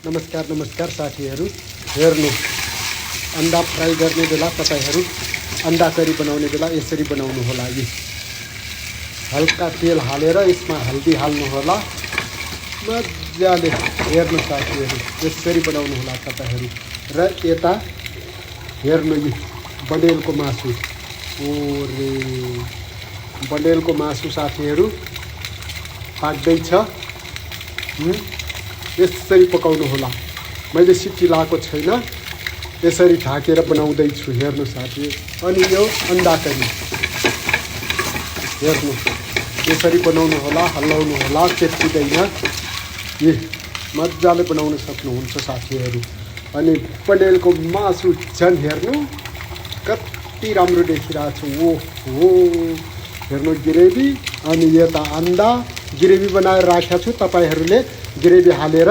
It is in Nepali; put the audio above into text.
नमस्कार साथीहरू। हेर्नु, अंडा फ्राई गर्ने बेला तपाईहरु अंडा करी बनाउने बेला यसरी बनाउनु होला। यी हल्का तेल हालेर यसमा हल्दी हाल्नु होला मजाले। हेर्नु साथीहरू, यसरी बनाउनु होला तपाईहरु। र यता हेर्नु, यी बडेलको मासु। ओरे बडेलको मासु साथीहरू पाक्दैछ। यसरी पकाउनु होला। मैले सिटी लाएको छैन, यसरी ढाकेर बनाउँदै छु। हेर्नु साथी, अनि यो अंडा करी हेर्नु, यसरी बनाउनु होला, हल्लाउनु होला, चेप्टिँदैन। यी मजाले बनाउन सक्नुहुन्छ साथीहरू। अनि पनेलको मासु झन् हेर्नु कति राम्रो देखिरहेको छ। ओहो, हेर्नु ग्रेभी, अनि यता अंडा ग्रेभी बनाएर राखेको छु। तपाईहरूले ग्रेभी हालेर